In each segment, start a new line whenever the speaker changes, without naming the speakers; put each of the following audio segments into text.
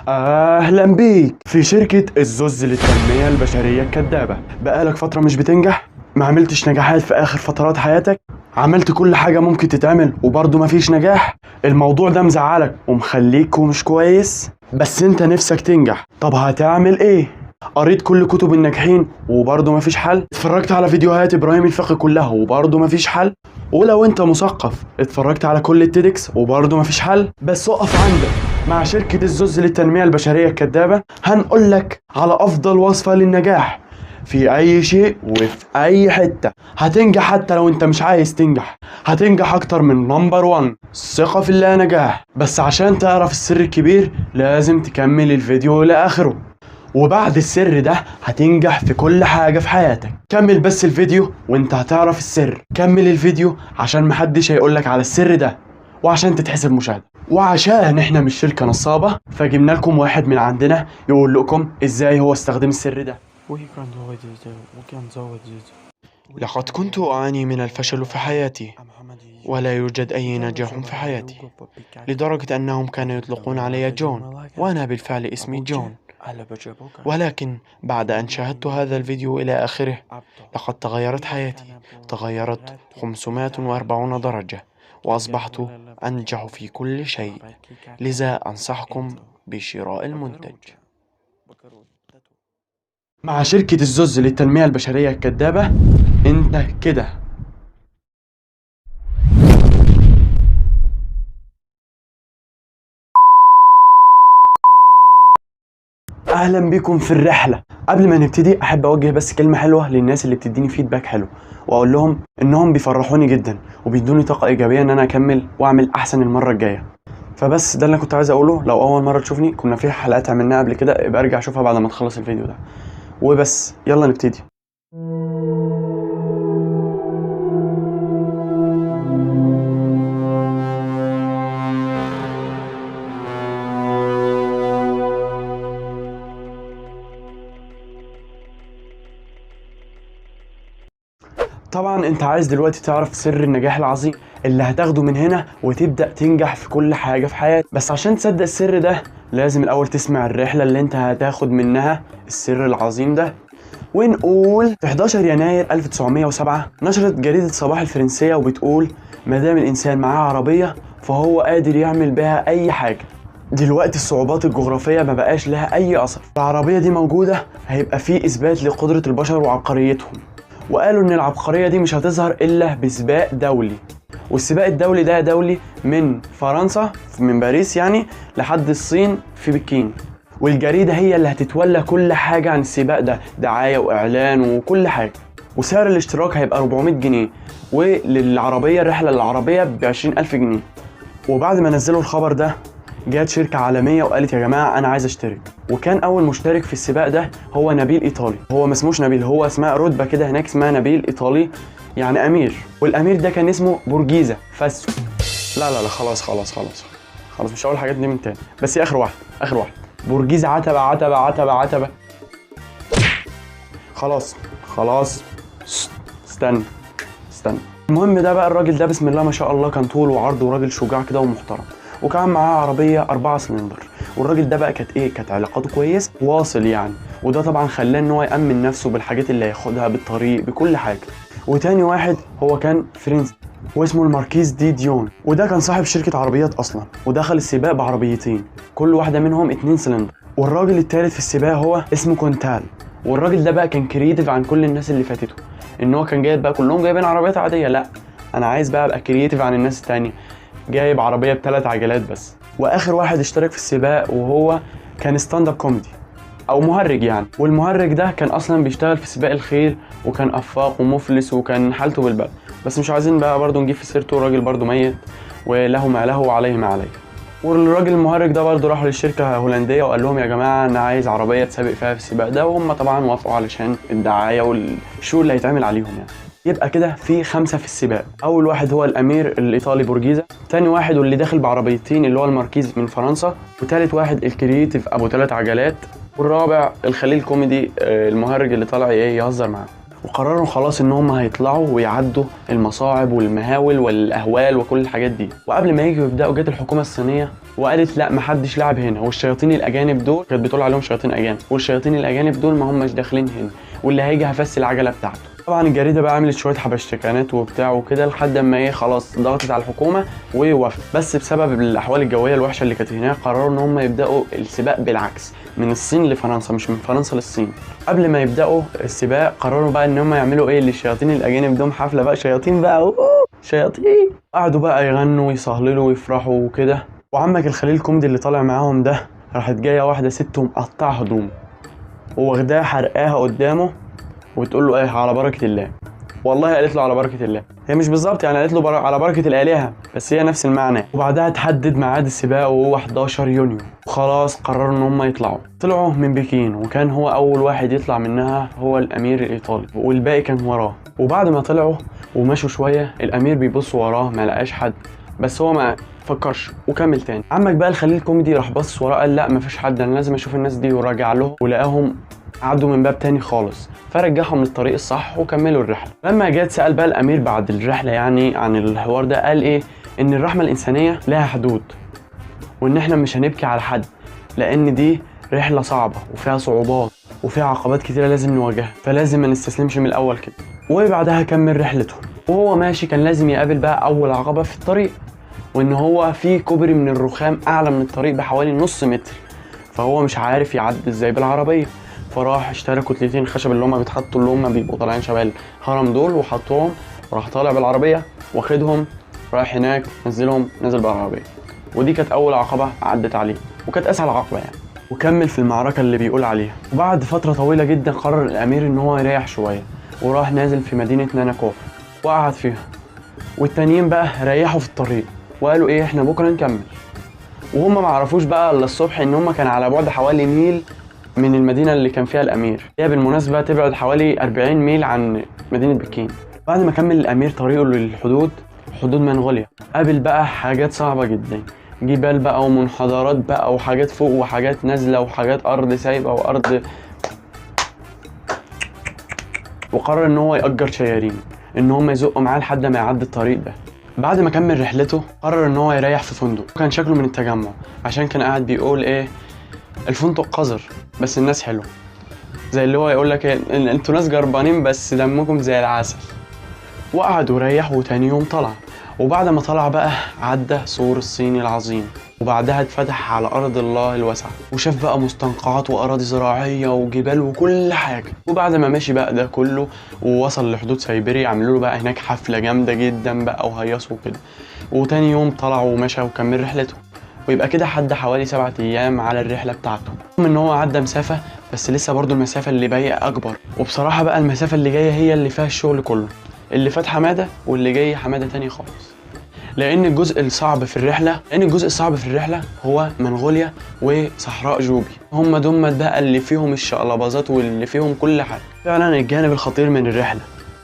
اهلا بيك في شركة الزوز للتنمية البشرية الكدابة. بقالك فترة مش بتنجح، ما عملتش نجاحات في اخر فترات حياتك، عملت كل حاجة ممكن تتعمل وبرضه مفيش نجاح. الموضوع ده مزعلك ومخليك ومش كويس، بس انت نفسك تنجح. طب هتعمل ايه؟ قريت كل كتب الناجحين وبرضه مفيش حل، اتفرجت على فيديوهات ابراهيم الفقي كلها وبرضه مفيش حل، ولو انت مثقف اتفرجت على كل ال TEDx وبرضه مفيش حل. بس اقف عندك، مع شركة الزوز للتنمية البشرية الكدابة هنقول لك على افضل وصفة للنجاح في اي شيء وفي اي حتة. هتنجح حتى لو انت مش عايز تنجح، هتنجح اكتر من number 1. الثقة في الله نجاح. بس عشان تعرف السر الكبير لازم تكمل الفيديو لاخره، وبعد السر ده هتنجح في كل حاجة في حياتك. كمل بس الفيديو وانت هتعرف السر. كمل الفيديو عشان محدش هيقولك على السر ده، وعشان تتحسب مشاهدة، وعشان احنا مش شركة نصابة فجبنا لكم واحد من عندنا يقول لكم ازاي هو استخدم السر ده. لقد كنت أعاني من الفشل في حياتي، ولا يوجد أي نجاح في حياتي، لدرجة أنهم كانوا يطلقون علي جون، وأنا بالفعل اسمي جون. ولكن بعد أن شاهدت هذا الفيديو إلى آخره لقد تغيرت حياتي، تغيرت 540 درجة، وأصبحت أنجح في كل شيء. لذا أنصحكم بشراء المنتج. مع شركة الزوز للتنمية البشرية الكدابة انت كده. اهلا بيكم في الرحلة. قبل ما نبتدي احب اوجه بس كلمة حلوة للناس اللي بتديني feedback حلو، واقول لهم انهم بيفرحوني جدا وبيدوني طاقة ايجابية ان انا اكمل واعمل احسن المرة الجاية. فبس ده اللي انا كنت عايز اقوله. لو اول مرة تشوفني، كنا في حلقات عملناها قبل كده، ابقى ارجع اشوفها بعد ما تخلص الفيديو ده. وبس يلا نبتدي. طبعا انت عايز دلوقتي تعرف سر النجاح العظيم اللي هتاخده من هنا وتبدأ تنجح في كل حاجة في حياتك. بس عشان تصدق السر ده لازم الاول تسمع الرحلة اللي انت هتاخد منها السر العظيم ده. ونقول في 11 يناير 1907 نشرت جريدة صباح الفرنسية وبتقول ما دام الانسان معاه عربية فهو قادر يعمل بها اي حاجة. دلوقتي الصعوبات الجغرافية ما بقاش لها اي اثر، العربية دي موجودة هيبقى فيه اثبات لقدرة البشر وعبقريتهم. وقالوا ان العبقرية دي مش هتظهر الا بسباق دولي، والسباق الدولي ده دولي من فرنسا من باريس يعني لحد الصين في بكين، والجريدة هي اللي هتتولى كل حاجة عن السباق ده، دعاية واعلان وكل حاجة. وسعر الاشتراك هيبقى 400 جنيه، وللعربية الرحلة للعربية ب 20,000 جنيه. وبعد ما نزلوا الخبر ده جات شركة عالمية وقالت يا جماعة أنا عايز أشترك. وكان أول مشترك في السباق ده هو نبيل إيطالي. هو ما اسموش نبيل، هو اسمها رتبة كده هناك اسمها نبيل إيطالي، يعني أمير. والأمير ده كان اسمه بورجيزا فاسو. لا لا لا خلاص خلاص خلاص خلاص مش هقول الحاجات دي من تاني، بس هي آخر واحدة، آخر واحدة. بورجيزا عتبة عتبة عتبة عتبة. خلاص خلاص استنى استنى. المهم ده بقى الراجل ده بسم الله ما شاء الله كان طول وعرض وراجل شجاع كده ومحترم، وكان معاه عربية 4 سلندر. والراجل ده بقى كانت ايه، كانت علاقاته كويس واصل يعني، وده طبعا خلاه ان هو يأمن نفسه بالحاجات اللي هياخدها بالطريق بكل حاجة. وتاني واحد هو كان فرنسي واسمه الماركيز دي ديون، وده كان صاحب شركة عربيات اصلا، ودخل السباق بعربيتين كل واحدة منهم 2 سلندر. والراجل التالت في السباق هو اسمه كونتال، والراجل ده بقى كان creative عن كل الناس اللي فاتته، ان هو كان جايب بقى كلهم جايبين عربيات عادية، لا انا عايز بقى ابقى creative عن الناس التانية، جايب عربية ب3 عجلات بس. واخر واحد اشترك في السباق وهو كان stand up comedy او مهرج يعني، والمهرج ده كان اصلا بيشتغل في سباق الخيل، وكان افاق ومفلس وكان حالته بالبلد، بس مش عايزين بقى برضه نجيب في سيرته، الراجل برضه ميت وله ما له وعليه ما عليه. والراجل المهرج ده برضه راح للشركة هولندية وقال لهم يا جماعة انا عايز عربية تسابق فيها في السباق ده، وهم طبعا وافقوا علشان الدعاية وال show اللي هيتعمل عليهم يعني. يبقى كده في 5 في السباق. اول واحد هو الامير الايطالي بورجيزا، تاني واحد واللي داخل بعربيتين اللي هو الماركيز من فرنسا، وتالت واحد ال creative ابو 3 عجلات، والرابع الخليل كوميدي المهرج اللي طالع ايه يهزر معاه. وقرروا خلاص ان هم هيطلعوا ويعدوا المصاعب والمهاول والاهوال وكل الحاجات دي. وقبل ما يجوا يبداوا جت الحكومة الصينية وقالت لا، محدش لعب هنا، والشياطين الاجانب دول كانت بتقول عليهم شياطين اجانب، والشياطين الاجانب دول ما هماش داخلين هنا، واللي هيجي هفس العجلة بتاعته. طبعا الجريدة بقى عملت شوية حبشتكانات وبتاع وكده لحد ما ايه خلاص ضغطت على الحكومة ووافقت. بس بسبب الاحوال الجوية الوحشة اللي كانت هناك قرروا ان هم يبداوا السباق بالعكس، من الصين لفرنسا مش من فرنسا للصين. قبل ما يبداوا السباق قرروا بقى ان هم يعملوا ايه للشياطين الاجانب دول، حفلة بقى شياطين بقى، أوه شياطين. قعدوا بقى يغنوا ويصهللوا ويفرحوا وكده. وعمك الخليل كوميدي اللي طالع معاهم ده راحت جاية واحدة ست ومقطعه هدومه وواخداها حرقاها قدامه وتقول له ايه على بركة الله. والله قالت له على بركة الله، هي مش بالظبط يعني قالت له على بركة الالهة، بس هي نفس المعنى. وبعدها تحدد ميعاد السباق وهو 11 يونيو، وخلاص قرروا ان هم يطلعوا. طلعوا من بكين، وكان هو اول واحد يطلع منها هو الامير الايطالي، والباقي كان وراه. وبعد ما طلعوا ومشوا شوية الامير بيبص وراه ما لقاش حد، بس هو ما فكرش وكمل تاني. عمك بقى الخليل كوميدي راح بص وراه قال لا مفيش حد، انا لازم اشوف الناس دي، وراجع لهم ولقاهم عدوا من باب تاني خالص، فرجعهم للطريق الصح وكملوا الرحلة. لما جه سأل بقى الامير بعد الرحلة يعني عن الحوار ده، قال ايه؟ ان الرحمة الانسانية لها حدود، وان احنا مش هنبكي على حد، لان دي رحله صعبة وفيها صعوبات وفيها عقبات كتيرة لازم نواجهها، فلازم ما نستسلمش من الاول كده. وبعدها كمل رحلته، وهو ماشي كان لازم يقابل بقى اول عقبه في الطريق، وان هو في كوبري من الرخام اعلى من الطريق بحوالي نص متر، فهو مش عارف يعدي ازاي بالعربية. فراح اشترى كتلتين خشب اللي هما بيتحطوا اللي هما بيبقوا طالعين شبه الهرم دول، وحطوهم وراح طالع بالعربية واخدهم رايح هناك نزلهم نزل بالعربية. ودي كانت اول عقبه عدت عليه، وكانت اسهل عقبه يعني. وكمل في المعركة اللي بيقول عليها. وبعد فترة طويلة جدا قرر الامير ان هو يريح شوية، وراح نازل في مدينة ناناكوف وقعد فيها. والتانيين بقى ريحوا في الطريق وقالوا ايه احنا بكره نكمل. وهم ما عرفوش بقى الا الصبح ان هم كان على بعد حوالي ميل من المدينة اللي كان فيها الامير، هي بالمناسبة تبعد حوالي 40 ميل عن مدينة بكين. بعد ما كمل الامير طريقه للحدود، حدود منغوليا، قابل بقى حاجات صعبة جدا، جبال بقى ومنحدرات بقى وحاجات فوق وحاجات نازله وحاجات ارض سايبه وارض. وقرر ان هو يأجر شيارين ان هم يزقوا معاه لحد ما يعدي الطريق ده. بعد ما كمل رحلته قرر ان هو يريح في فندق، كان شكله من التجمع عشان كان قاعد بيقول ايه الفندق قذر بس الناس حلوة، زي اللي هو يقول لك إيه انتوا ناس جربانين بس دمكم زي العسل. وقعد وريح، وتاني يوم طلع. وبعد ما طلع بقى عدى سور الصين العظيم، وبعدها اتفتح على ارض الله الواسعة، وشاف بقى مستنقعات واراضي زراعية وجبال وكل حاجة. وبعد ما ماشي بقى ده كله ووصل لحدود سيبيريا، عملوا له بقى هناك حفلة جامدة جدا بقى وهيصوا وكده. وتاني يوم طلع ومشى وكمل رحلته، ويبقى كده حد حوالي 7 ايام على الرحلة بتاعته. رغم ان هو عدى مسافة، بس لسه برضو المسافة اللي باقية اكبر. وبصراحة بقى المسافة اللي جاية هي اللي فيها الشغل كله، اللي فات حمادة واللي جاي حمادة تاني خالص. لان الجزء الصعب في الرحلة، لان الجزء الصعب في الرحلة هو منغوليا وصحراء جوبي، هم دول بقى اللي فيهم الشقلباظات واللي فيهم كل حاجة. فعلا الجانب الخطير من الرحلة.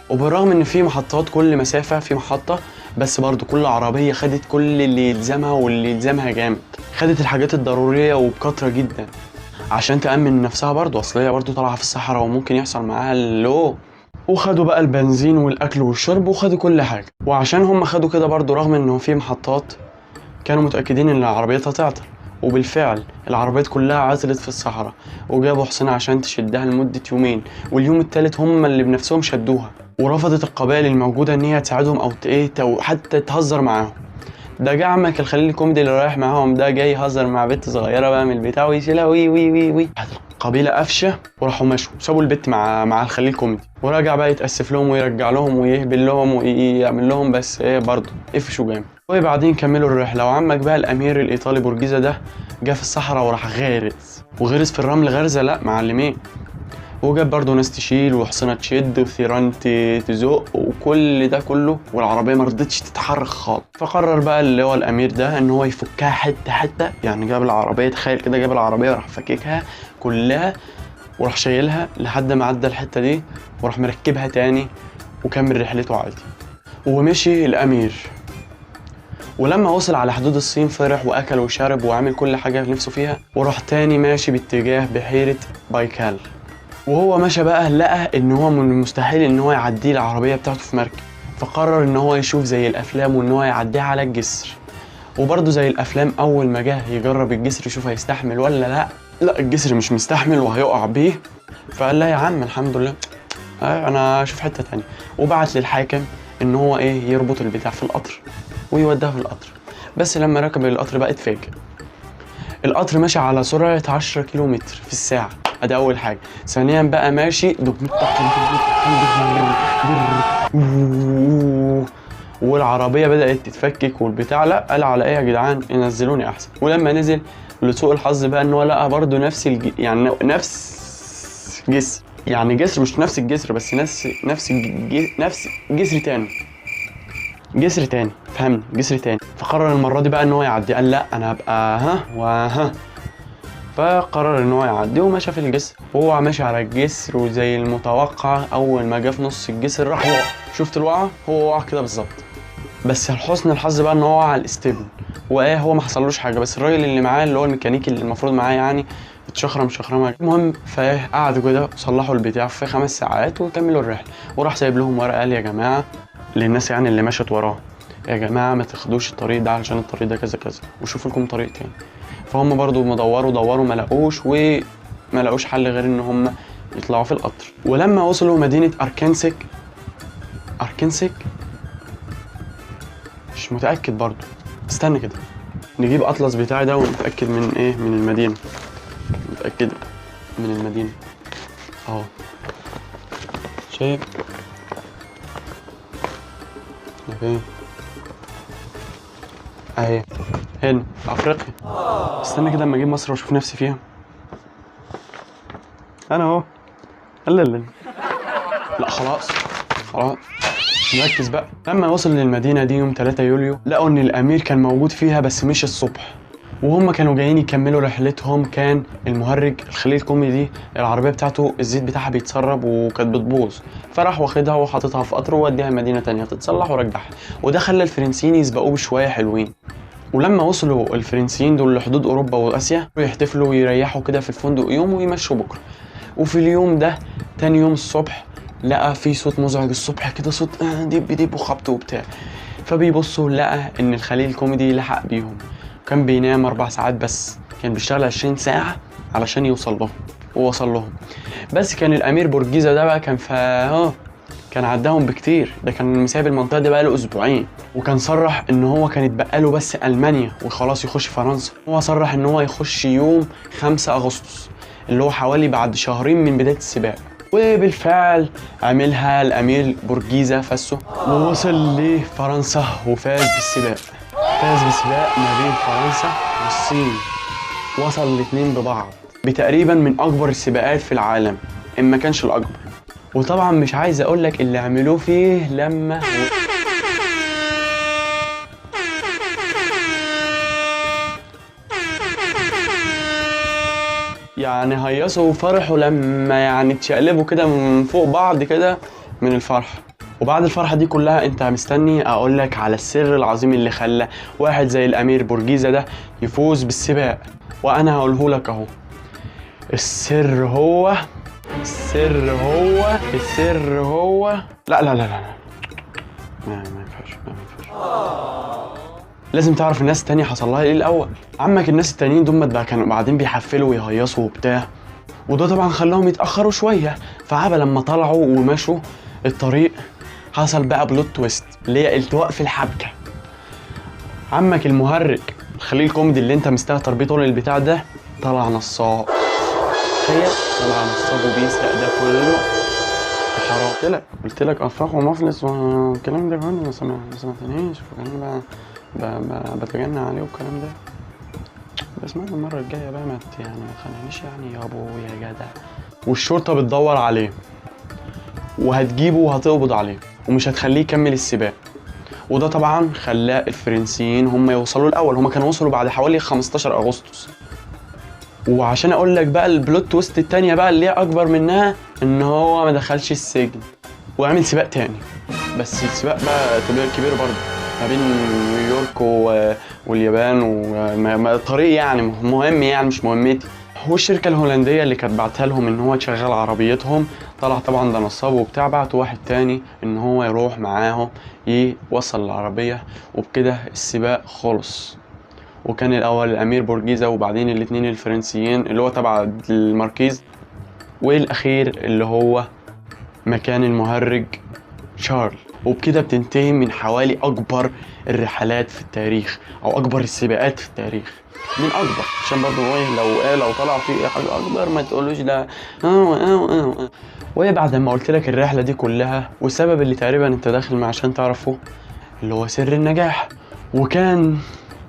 وبالرغم ان في محطات كل مسافة في محطة، بس برضو كل عربية خدت كل اللي يلزمها واللي يلزمها جامد، خدت الحاجات الضرورية وبكثرة جدا عشان تامن نفسها برضو، اصل هي برضو طالعه في الصحراء وممكن يحصل معاها اللو. وخدوا بقى البنزين والاكل والشرب وخدوا كل حاجة. وعشان هم خدوا كده برضو رغم انه في محطات، كانوا متاكدين ان العربيات هتعطل، وبالفعل العربيات كلها عطلت في الصحراء، وجابوا حصينة عشان تشدها لمدة يومين، واليوم الثالث هم اللي بنفسهم شدوها. ورفضت القبائل الموجودة ان هي تساعدهم او ايه او حتى تهزر معاهم. ده جه عمك الخليل الكوميدي اللي رايح معاهم ده جاي يهزر مع بنت صغيرة بقى من البتاع ويشيلها وي وي وي وي. القبيلة قفشه وراحوا مشوا، سابوا البت مع الخليل الكوميدي، وراجع بقى يتاسف لهم ويرجع لهم ويهبل لهم ويعمل لهم، بس ايه برضه قفشوا جامد. وبعدين كملوا الرحلة. وعمك بقى الامير الايطالي بورجيزا ده جه في الصحراء وراح غارز، وغرز في الرمل غرزه لا معلمين، وجاب برضه ناس تشيل وحصنه تشد وثيران تزق وكل ده كله، والعربية ما رضتش تتحرك خالص. فقرر بقى اللي هو الامير ده ان هو يفكها حتة حتة، يعني جاب العربية، تخيل كده جاب العربية وراح فككها كلها وراح شايلها لحد ما عدى الحتة دي، وراح مركبها تاني وكمل رحلته عادي. ومشي الامير، ولما وصل على حدود الصين فرح واكل وشرب وعمل كل حاجة نفسه فيها، وراح تاني ماشي باتجاه بحيرة بايكال. وهو ماشي بقى لقى ان هو من المستحيل ان هو يعديه العربية بتاعته في مركب، فقرر ان هو يشوف زي الافلام وان هو يعديها على الجسر. وبرده زي الافلام اول ما جه يجرب الجسر يشوف هيستحمل ولا لا، لا الجسر مش مستحمل وهيقع بيه. فقال لا يا عم الحمد لله انا اشوف حتة تانية. وبعت للحاكم ان هو ايه يربط البتاع في القطر ويوديها في القطر. بس لما ركب القطر بقى اتفاجئ، القطر ماشي على سرعة 10 كيلو متر في الساعة، ادي اول حاجة. ثانيا بقى ماشي والعربية بدات تتفكك والبتاع. لا قال على ايه يا جدعان، نزلوني احسن. ولما نزل لسوء الحظ بقى ان هو لقى برده نفس يعني نفس جسر، يعني جسر مش نفس الجسر بس نفس جسر تاني، جسر تاني، فهمني، جسر تاني. فقرر المرة دي بقى ان هو يعدي، قال لا انا هبقى ها وها. فقرر ان هو يعدي ومشى في الجسر. وهو ماشي على الجسر وزي المتوقع اول ما جه في نص الجسر راح وقع. شفت الوقعة؟ هو وقع كده بالظبط. بس لحسن الحظ بقى ان هو وقع على الاستبن، وايه هو ما حصلوش حاجة، بس الراجل اللي معاه اللي هو الميكانيكي اللي المفروض معاه يعني اتشخرم شخرمه. المهم فايه قعدوا كده وصلحوا البتاع في 5 ساعات وكملوا الرحلة. وراح سايب لهم ورقة قال يا جماعة للناس يعني اللي مشت وراه، يا جماعة ما تاخدوش الطريق ده علشان الطريق ده كذا كذا، وشوفوا لكم طريق تاني. فهم برضو ما دوروا ما لقوش، وما لقوش حل غير ان هم يطلعوا في القطر. ولما وصلوا مدينة اركنسك، اركنسك مش متاكد برضو، استنى كده نجيب اطلس بتاعي ده ونتاكد من ايه، من المدينة، نتاكد من المدينة اهو. شايف فين؟ اهي هنا افريقيا. استنى كده اما اجيب مصر واشوف نفسي فيها. انا اهو. لا لا لا خلاص خلاص نركز بقى. لما وصل للمدينة دي يوم 3 يوليو لقوا ان الامير كان موجود فيها بس مش الصبح، وهم كانوا جايين يكملوا رحلتهم. كان المهرج الخليل الكوميدي العربية بتاعته الزيت بتاعها بيتسرب وكانت بتبوظ، فراح واخدها وحاططها في قطر ووديها مدينة تانية تتصلح ورجعها. وده خلى الفرنسيين يسبقوه بشوية حلوين. ولما وصلوا الفرنسيين دول لحدود اوروبا واسيا يحتفلوا ويريحوا كده في الفندق يوم ويمشوا بكره. وفي اليوم ده تاني يوم الصبح لقى في صوت مزعج الصبح كده، صوت دب دب وخبط وبتاع. فبيبصوا لقى ان الخليل الكوميدي لحق بيهم. كان بينام 4 ساعات بس، كان بيشتغل 20 ساعة علشان يوصل لهم، ووصل لهم. بس كان الأمير بورجيزا ده بقى كان كان عداهم بكتير، ده كان مساب المنطقة دي بقى له أسبوعين، وكان صرح إن هو كان اتبقى له بس ألمانيا وخلاص يخش فرنسا. هو صرح إن هو يخش يوم 5 أغسطس اللي هو حوالي بعد شهرين من بداية السباق. وبالفعل عملها الأمير بورجيزا فاسو ووصل لفرنسا وفاز بالسباق. فاز بسباق ما بين فرنسا والصين، وصل الاتنين ببعض بتقريبا من اكبر السباقات في العالم ان ما كانش الاكبر. وطبعا مش عايز اقول لك اللي عملوه فيه لما يعني هيصوا وفرحوا لما يعني اتشقلبوا كده من فوق بعض كده من الفرح. وبعد الفرحة دي كلها انت مستني اقول لك على السر العظيم اللي خلى واحد زي الامير بورجيزا ده يفوز بالسباق، وانا هقوله لك اهو. السر هو السر هو السر هو لا لا لا لا ما ينفعش، ما ينفعش. لازم تعرف الناس التانية حصل لها ايه الاول. عمك الناس التانيين دول بقى كانوا بعدين بيحفلوا ويهيصوا وبتاع، وده طبعا خلاهم يتاخروا شوية. فعبا لما طلعوا ومشوا الطريق حصل بقى plot twist اللي هي التواء في الحبكة. عمك المهرج الخليل الكوميدي اللي انت مستهتر بيه طول البتاع ده طلع نصاب. تخيل، طلع نصاب وبيسرق ده كله حرام. قلت لك افاق ومفلس والكلام ده كله ما سمعتنيش، وكمان بقى بتجنى عليه والكلام ده. بس ما المرة الجاية بقى ما يعني ما تخانقنيش يعني يا ابو يا جدع. والشرطة بتدور عليه وهتجيبه وهتقبض عليه ومش هتخليه يكمل السباق. وده طبعا خلى الفرنسيين هم يوصلوا الاول، هم كانوا وصلوا بعد حوالي 15 اغسطس. وعشان اقول لك بقى ال plot twist التانية بقى اللي هي اكبر منها، ان هو ما دخلش السجن وعمل سباق تاني، بس السباق بقى كبير برضه ما بين نيويورك واليابان وطريق يعني مهم، يعني مش مهمتي. والشركة الهولندية اللي كانت بعتها لهم ان هو يشغل عربيتهم طلع طبعا ده نصاب وبتاع، بعتوا واحد تاني ان هو يروح معاهم يوصل العربية، وبكده السباق خلص. وكان الاول الامير بورجيزا، وبعدين الاثنين الفرنسيين اللي هو تبع الماركيز، والاخير اللي هو مكان المهرج شارل. وبكده بتنتهي من حوالي اكبر الرحلات في التاريخ، او اكبر السباقات في التاريخ، من اكبر، عشان برضه ايه لو ايه لو طلع في حاجة اكبر ما تقولوش ده. وبعد ما قلت لك الرحلة دي كلها والسبب اللي تقريبا انت داخل مع عشان تعرفه اللي هو سر النجاح، وكان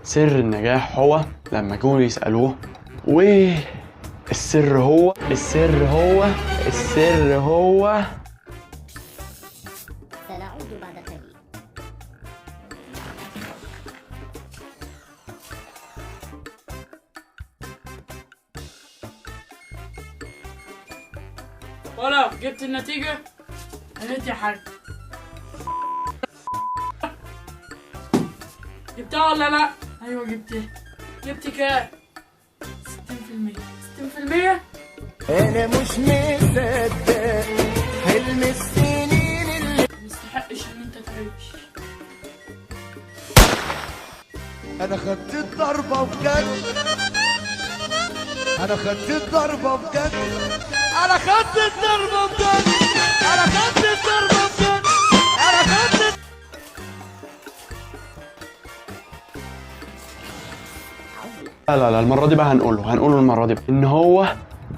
سر النجاح هو لما جم يسالوه والسر هو السر هو السر هو
سنعود بعد قليل.
ولا جبت النتيجة؟ قالت يا حاج جبتها ولا لا؟ ايوه جبتها. جبت كام؟ 60%. 60%؟
انا مش مصدق حلم السنين اللي
مستحقش ان انت تعيش.
انا خدت الضربة بجد، انا خدت الضربة بجد، انا خدت الضربة بجد، انا خدت الضربة بجد، انا خدت.
لا لا لا، المرة دي بقى هنقوله المرة دي بقى ان هو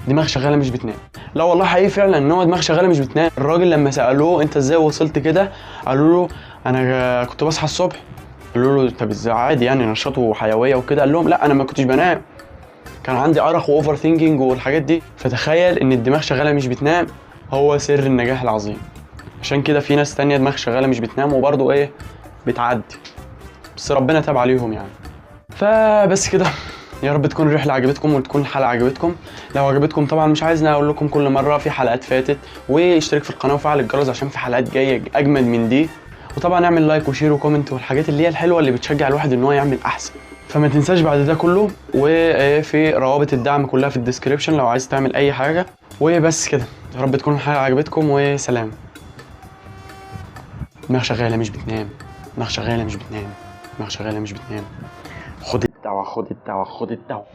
دماغ شغالة مش بتنام. لا والله حقيقي فعلا ان هو دماغ شغالة مش بتنام. الراجل لما سالوه انت ازاي وصلت كده، قالوا له انا كنت بصحى الصبح. قالوا له طب ازاي عادي يعني نشاط وحيوية وكده؟ قال لهم لا انا ما كنتش بنام، كان عندي ارق و overthinking والحاجات دي. فتخيل ان الدماغ شغالة مش بتنام هو سر النجاح العظيم. عشان كده في ناس تانية دماغ شغالة مش بتنام وبرضه ايه بتعدي، بس ربنا تاب عليهم يعني. فبس كده، يا رب تكون الرحلة عجبتكم وتكون الحلقة عجبتكم. لو عجبتكم طبعا مش عايزنا اقول لكم كل مرة في حلقات فاتت، واشترك في القناة وفعل الجرس عشان في حلقات جاية اجمد من دي. وطبعا اعمل like و share و comment والحاجات اللي هي الحلوة اللي بتشجع الواحد ان هو يعمل احسن. فما تنساش بعد ده كله، وفي روابط الدعم كلها في ال description لو عايز تعمل اي حاجة. وبس كده، يا رب تكون الحلقة عجبتكم وسلام. دماغ شغالة مش بتنام، دماغ شغالة مش بتنام، دماغ شغالة مش بتنام. خد الدعوة، خد الدعوة، خد الدعوة.